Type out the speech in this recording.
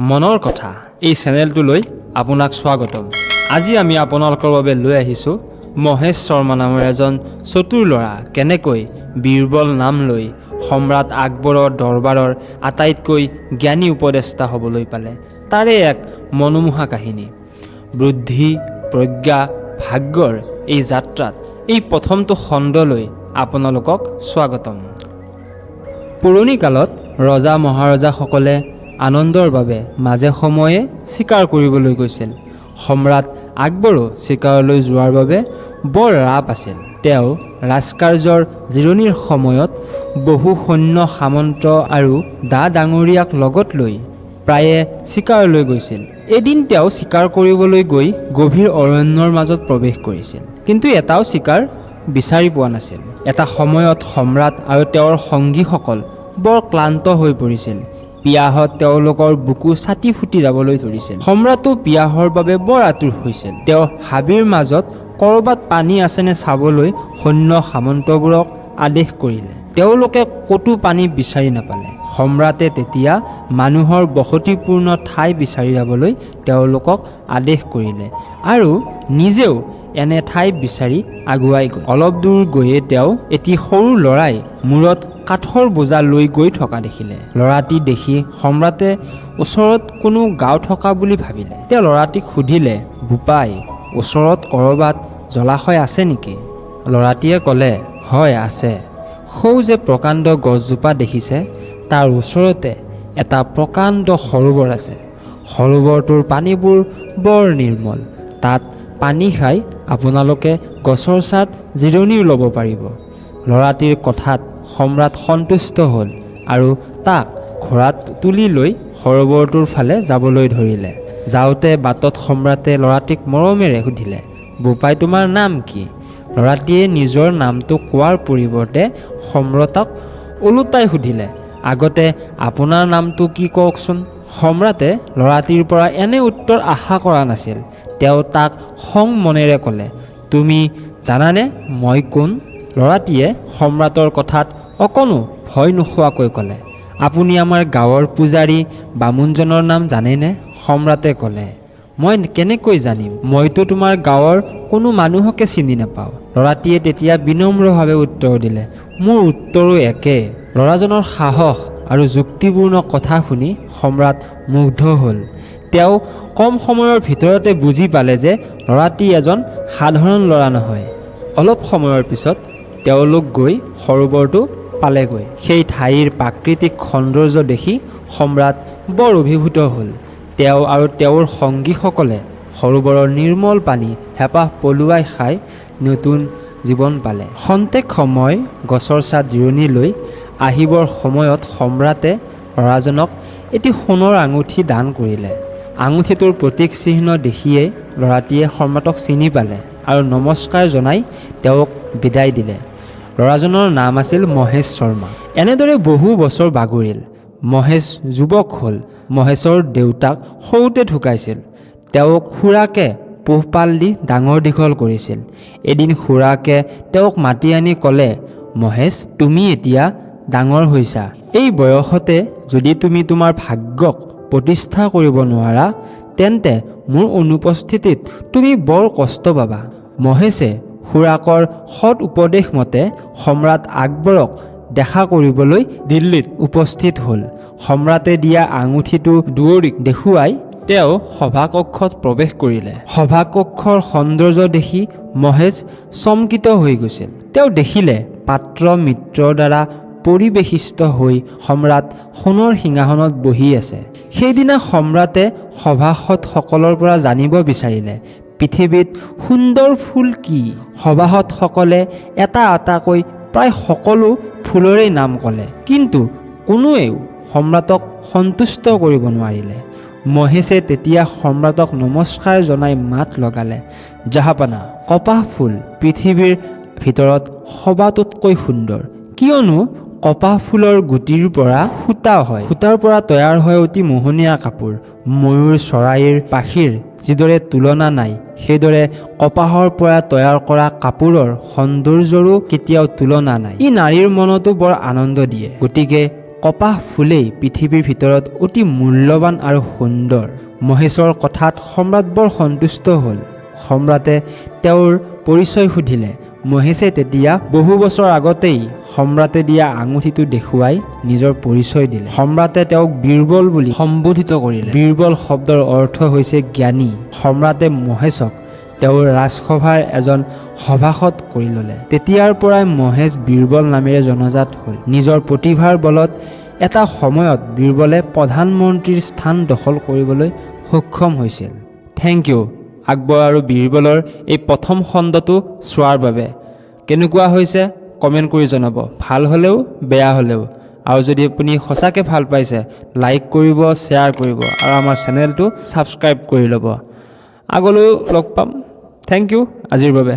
মনৰ কথা এই চেনেলটোলৈ আপোনাক স্বাগতম। আজি আমি আপোনালোকৰ বাবে লৈ আহিছোঁ মহেশ শৰ্মা নামৰ এজন চতুৰ ল'ৰা কেনেকৈ বীৰবল নাম লৈ সম্ৰাট আকবৰৰ দৰবাৰৰ আটাইতকৈ জ্ঞানী উপদেষ্টা হ'বলৈ পালে, তাৰে এক মনোমোহা কাহিনী। বুদ্ধি, প্ৰজ্ঞা, ভাগ্যৰ এই যাত্ৰাত এই প্ৰথমটো খণ্ডলৈ আপোনালোকক স্বাগতম। পুৰণি কালত ৰজা মহাৰজাসকলে আনন্দৰ বাবে মাজে সময়ে চিকাৰ কৰিবলৈ গৈছিল। সম্ৰাট আকবৰো চিকাৰলৈ যোৱাৰ বাবে বৰ ৰাপ আছিল। তেওঁ ৰাজকাৰ্যৰ জিৰণিৰ সময়ত বহু সৈন্য সামন্ত আৰু ডা ডাঙৰীয়াক লগত লৈ প্ৰায়ে চিকাৰলৈ গৈছিল। এদিন তেওঁ চিকাৰ কৰিবলৈ গৈ গভীৰ অৰণ্যৰ মাজত প্ৰৱেশ কৰিছিল, কিন্তু এটাও চিকাৰ বিচাৰি পোৱা নাছিল। এটা সময়ত সম্ৰাট আৰু তেওঁৰ সংগীসকল বৰ ক্লান্ত হৈ পৰিছিল। পিয়াহত তেওঁলোকৰ বুকু চাটি ফুটি যাবলৈ ধৰিছিল। সম্ৰাটো পিয়াহৰ বাবে বৰ আতুৰ হৈছিল। তেওঁ হাবিৰ মাজত ক'ৰবাত পানী আছেনে চাবলৈ সৈন্য সামন্তবোৰক আদেশ কৰিলে। তেওঁলোকে ক'তো পানী বিচাৰি নাপালে। সম্ৰাটে তেতিয়া মানুহৰ বসতিপূৰ্ণ ঠাই বিচাৰি যাবলৈ তেওঁলোকক আদেশ কৰিলে আৰু নিজেও এনে ঠাই বিচাৰি আগুৱাই গ'ল। অলপ দূৰ গৈয়ে তেওঁ এটি সৰু ল'ৰাই মূৰত কাঠৰ বোজা লৈ গৈ থকা দেখিলে। ল'ৰাটি দেখি সম্ৰাটে ওচৰত কোনো গাঁও থকা বুলি ভাবিলে। তেওঁ ল'ৰাটিক সুধিলে, "বোপাই, ওচৰত ক'ৰবাত জলাশয় আছে নেকি?" ল'ৰাটিয়ে ক'লে, "হয়, আছে। সৌ যে প্ৰকাণ্ড গছজোপা দেখিছে, তাৰ ওচৰতে এটা প্ৰকাণ্ড সৰোবৰ আছে। সৰোবৰটোৰ পানীবোৰ বৰ নিৰ্মল। তাত পানী খাই আপোনালোকে গছৰ ছাঁত জিৰণিও ল'ব পাৰিব।" ল'ৰাটিৰ কথাত সম্ৰাট সন্তুষ্ট হ'ল আৰু তাক ঘোঁৰাত তুলি লৈ সৰোবৰটোৰ ফালে যাবলৈ ধৰিলে। যাওঁতে বাটত সম্ৰাটে ল'ৰাটিক মৰমেৰে সুধিলে, "বোপাই, তোমাৰ নাম কি?" ল'ৰাটিয়ে নিজৰ নামটো কোৱাৰ পৰিৱৰ্তে সম্ৰাটক ওলোটাই সুধিলে, "আগতে আপোনাৰ নামটো কি কওকচোন।" সম্ৰাটে ল'ৰাটিৰ পৰা এনে উত্তৰ আশা কৰা নাছিল। তেওঁ তাক খং মনেৰে ক'লে, "তুমি জানানে মই কোন?" ল'ৰাটিয়ে সম্ৰাটৰ কথাত অকণো ভয় নোখোৱাকৈ ক'লে, "আপুনি আমাৰ গাঁৱৰ পূজাৰী বামুণজনৰ নাম জানেনে?" সম্ৰাটে ক'লে, "মই কেনেকৈ জানিম? মইতো তোমাৰ গাঁৱৰ কোনো মানুহকে চিনি নাপাওঁ।" ল'ৰাটিয়ে তেতিয়া বিনম্ৰভাৱে উত্তৰ দিলে, "মোৰ উত্তৰো একে।" ল'ৰাজনৰ সাহস আৰু যুক্তিপূৰ্ণ কথা শুনি সম্ৰাট মুগ্ধ হ'ল। তেওঁ কম সময়ৰ ভিতৰতে বুজি পালে যে ল'ৰাটি এজন সাধাৰণ ল'ৰা নহয়। অলপ সময়ৰ পিছত তেওঁলোক গৈ সৰোবৰটো পালেগৈ। সেই ঠাইৰ প্ৰাকৃতিক সৌন্দৰ্য দেখি সম্ৰাট বৰ অভিভূত হ'ল। তেওঁ আৰু তেওঁৰ সংগীসকলে সৰোবৰৰ নিৰ্মল পানী হেঁপাহ পলুৱাই খাই নতুন জীৱন পালে। খন্তেক সময় গছৰ ছাঁত জিৰণি লৈ আহিবৰ সময়ত সম্ৰাটে ল'ৰাজনক এটি সোণৰ আঙুঠি দান কৰিলে। আঙুঠিটোৰ প্ৰতীক চিহ্ন দেখিয়েই ল'ৰাটিয়ে সম্ৰাটক চিনি পালে আৰু নমস্কাৰ জনাই তেওঁক বিদায় দিলে। ল'ৰাজনৰ নাম আছিল মহেশ শৰ্মা। এনেদৰে বহু বছৰ বাগৰিল। মহেশ যুৱক হ'ল। মহেশৰ দেউতাক সৰুতে ঢুকাইছিল। তেওঁক খুৰাকে পোহপাল দি ডাঙৰ দীঘল কৰিছিল। এদিন খুৰাকে তেওঁক মাতি আনি ক'লে, "মহেশ, তুমি এতিয়া ডাঙৰ হৈছা। এই বয়সতে যদি তুমি তোমাৰ ভাগ্যক প্ৰতিষ্ঠা কৰিব নোৱাৰা, তেন্তে মোৰ অনুপস্থিতিত তুমি বৰ কষ্ট পাবা।" মহেশে খুৰাকৰ সৎ উপদেশ মতে সম্ৰাট আকবৰক দেখা কৰিবলৈ দিল্লীত উপস্থিত হ'ল। সম্ৰাটে দিয়া আঙুঠিটো দুৱৰীক দেখুৱাই তেওঁ সভাকক্ষত প্ৰৱেশ কৰিলে। সভাকক্ষৰ সৌন্দৰ্য দেখি মহেশ চমকিত হৈ গৈছিল। তেওঁ দেখিলে পাত্ৰ মিত্ৰৰ দ্বাৰা পৰিবেশিত হৈ সম্ৰাট সোণৰ সিংহাসনত বহি আছে। সেইদিনা সম্ৰাটে সভাসদসকলৰ পৰা জানিব বিচাৰিলে, পৃথিৱীত সুন্দৰ ফুল কি? সভাসদসকলে এটা এটাকৈ প্ৰায় সকলো ফুলৰেই নাম ক'লে, কিন্তু কোনোৱেও সম্ৰাটক সন্তুষ্ট কৰিব নোৱাৰিলে। মহেশে তেতিয়া সম্ৰাটক নমস্কাৰ জনাই মাত লগালে, "জাহাপনা, কপাহ ফুল পৃথিৱীৰ ভিতৰত সবাতোতকৈ সুন্দৰ। কিয়নো কপাহ ফুলৰ গুটিৰ পৰা সূতা হয়। সূতাৰ পৰা তৈয়াৰ হয় অতি মোহনীয়া কাপোৰ। ময়ূৰ চৰাইৰ পাখিৰ যিদৰে তুলনা নাই, সেইদৰে কপাহৰ পৰা তৈয়াৰ কৰা কাপোৰৰ সৌন্দৰ্যৰো কেতিয়াও তুলনা নাই। ই নাৰীৰ মনতো বৰ আনন্দ দিয়ে। গতিকে কপাহ ফুলেই পৃথিৱীৰ ভিতৰত অতি মূল্যৱান আৰু সুন্দৰ। মহেশৰ কথাত সম্ৰাট বৰ সন্তুষ্ট হ'ল। সম্ৰাটে তেওঁৰ পৰিচয় সুধিলে। মহেশে তেতিয়া বহু বছৰ আগতেই সম্ৰাটে দিয়া আঙুঠিটো দেখুৱাই নিজৰ পৰিচয় দিলে। সম্ৰাটে তেওঁক বীৰবল বুলি সম্বোধিত কৰিলে। বীৰবল শব্দৰ অৰ্থ হৈছে জ্ঞানী। সম্ৰাটে মহেশক তেওঁৰ ৰাজসভাৰ এজন সভাসদ কৰি ল'লে। তেতিয়াৰ পৰাই মহেশ বীৰবল নামেৰে জনাজাত হ'ল। নিজৰ প্ৰতিভাৰ বলত এটা সময়ত বীৰবলে প্ৰধানমন্ত্ৰীৰ স্থান দখল কৰিবলৈ সক্ষম হৈছিল। Thank U Akbar আৰু বীৰবলৰ এই প্ৰথম খণ্ডটো চোৱাৰ বাবে। কেনেকুৱা হৈছে কমেণ্ট কৰি জনাব, ভাল হ'লেও বেয়া হ'লেও। আৰু যদি আপুনি সঁচাকৈ ভাল পাইছে, লাইক কৰিব, শ্বেয়াৰ কৰিব আৰু আমাৰ চেনেলটো ছাবস্ক্ৰাইব কৰি ল'ব। আগলৈও লগ পাম। Thank U আজিৰ বাবে।